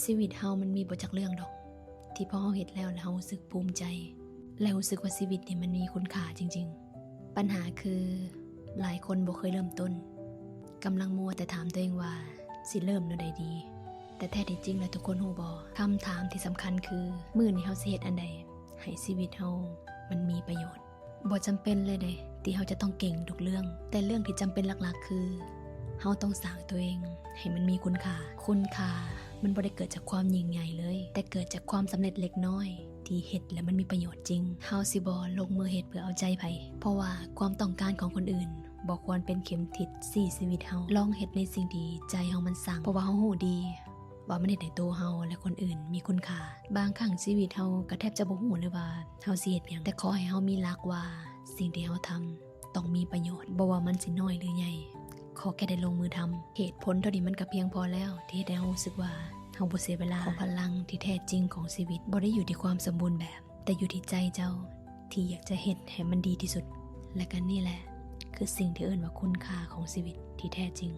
ຊີວິດເຮົາມັນມີບໍ່ຈັກເລື່ອງດອກ ທີ່ພໍເຮົາເຮັດແລ້ວ ແລ້ວເຮົາຮູ້ສຶກພູມໃຈ ແລະ ຮູ້ສຶກວ່າຊີວິດນີ້ມັນມີຄຸນຄ່າຈິງໆ. ບັນຫາຄື ຫຼາຍຄົນບໍ່ເຄີຍເລີ່ມຕົ້ນ, ກຳລັງມົວແຕ່ຖາມຕົວເອງວ່າ ຊິເລີ່ມແນວໃດດີ? ແຕ່ແທ້ທີ່ຈິງແລ້ວ ທຸກຄົນຮູ້ບໍ່? ຄຳຖາມທີ່ສຳຄັນຄື ມື້ນີ້ເຮົາຊິເຮັດອັນໃດ ໃຫ້ຊີວິດເຮົາມັນມີປະໂຫຍດ? ບໍ່ຈຳເປັນເລີຍເດ້ ທີ່ເຮົາຈະຕ້ອງເກັ່ງທຸກເລື່ອງ, ແຕ່ເລື່ອງທີ່ຈຳເປັນຫຼັກໆ ຄື ເຮົາຕ້ອງສ້າງຕົວເອງໃຫ້ມັນມີຄຸນຄ່າ. ຄຸນຄ່າມັນບໍ່ໄດ້ເກີດຈາກຄວາມຍິ່ງໃຫຍ່ເລີຍ, ແຕ່ເກີດຈາກຄວາມສຳເລັດເລັກນ້ອຍ ທີ່ເຮັດແລ້ວມັນມີປະໂຫຍດຈິງ. ເຮົາຊິບໍ່ລົງມືເຮັດເພື່ອເອົາໃຈໃຜ, ເພາະວ່າຄວາມຕ້ອງການຂອງຄົນອື່ນບໍ່ຄວນເປັນເຂັມທິດຊີ້ຊີວິດເຮົາ. ລອງເຮັດໃນສິ່ງທີ່ໃຈເຮົາມັນສັ່ງ, ເພາະວ່າເຮົາຮູ້ດີ ວ່າມັນເຮັດໃຫ້ໂຕເຮົາ ແລະ ຄົນອື່ນມີຄຸນຄ່າ. ບາງຄັ້ງຊີວິດເຮົາກໍແທບຈະບໍ່ຮູ້ເລີຍວ່າເຮົາຊິເຮັດຫຍັງ, ແຕ່ຂໍໃຫ້ເຮົາມີຫຼັກວ່າສິ່ງທີ່ເຮົາທຳຕ້ອງມີປະໂຫຍດ, ບໍ່ວ່າມັນຊິນ້ອຍຫຼືໃຫຍ່, ຂໍແຄ່ໄດ້ລົງມືທຳ. ເຫດຜົນເທົ່ານີ້ມັນກໍພຽງພໍແລ້ວ ທີ່ເຮັດໃຫ້ເຮົາຮູ້ສຶກວ່າເຮົາບໍ່ເສຍເວລາ. ຂອງພະລັງທີ່ແທ້ຈິງຂອງຊີວິດບໍ່ໄດ້ຢູ່ທີ່ຄວາມສົມບູນແບບ, ແຕ່ຢູ່ທີ່ໃຈເຈົ້າທີ່ຢາກຈະເຮັດໃຫ້ມັນດີທີ່ສຸດ. ແລະ ກໍນີ້ແຫຼະ ຄືສິ່ງທີ່ເອີ້ນວ່າຄຸນຄ່າຂອງຊີວິດທີ່ແທ້ຈິງ.